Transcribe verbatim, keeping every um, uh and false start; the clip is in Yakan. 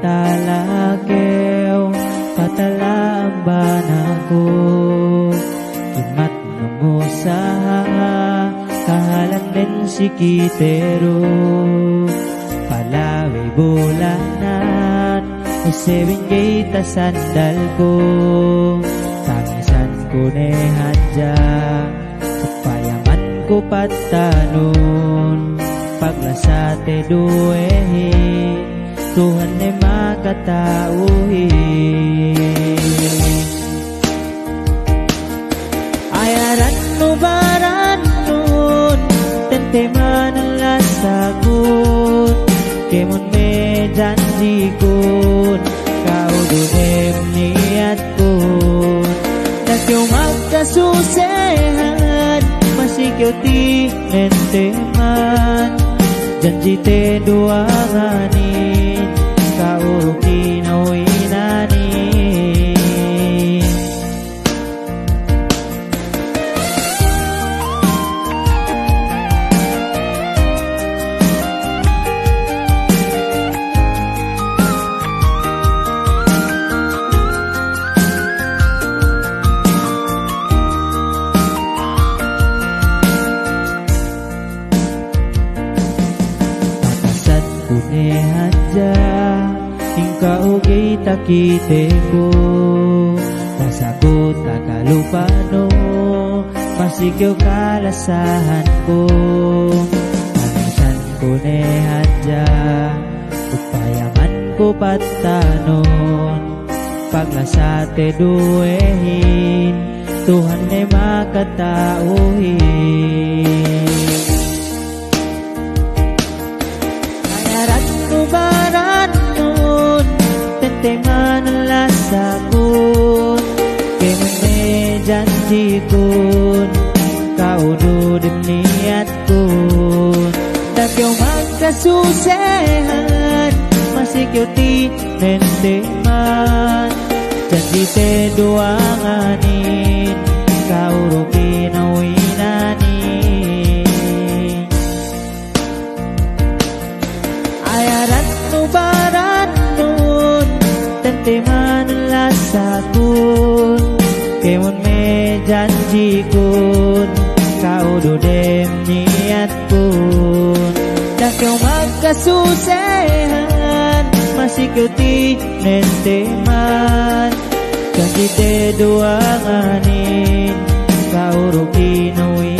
Tala kew, patala amban aku, imat nung usaha, kahalan den si kite du. Palabey bulanan, use bin ga'i tasandal ku, tangisan ku ne hadja. Payaman ku pattanun, paglasa te duwehin, Tuhan ne makata'uhin. Ayaran nu barannun, tentemanan lasakun, kēmon me' janjikun, ka'u du dem niyat kun, da'a kew makasusehan, masi kew tinenteman, janji te duwanganin, ka'u du kinawinanin. Pakasat ku ne hadja, in ka'u ga'i takite ku, basa ku takalupanu, masi kew kalasahan ku. Tangisan ku ne hadja, payaman ku pattanun, paglasa te duwehin, Tuhan ne makata'uhin. Ayaran nu barannun, tentemanan lasakun, kēmon me' janjikun, ka'u du dem niyat kun, da'a kew makasusehan, masi kew tinenteman, janji te duwanganin, ka'u du kinawinanin. Ayaran nu barannun, tentemanan lasakun, kēmon me' janjikun, ka'u du dem niyatkun, da'a kew makasusehan, masi kew tinenteman, janji te duwanganin, ka'u du kinawinanin.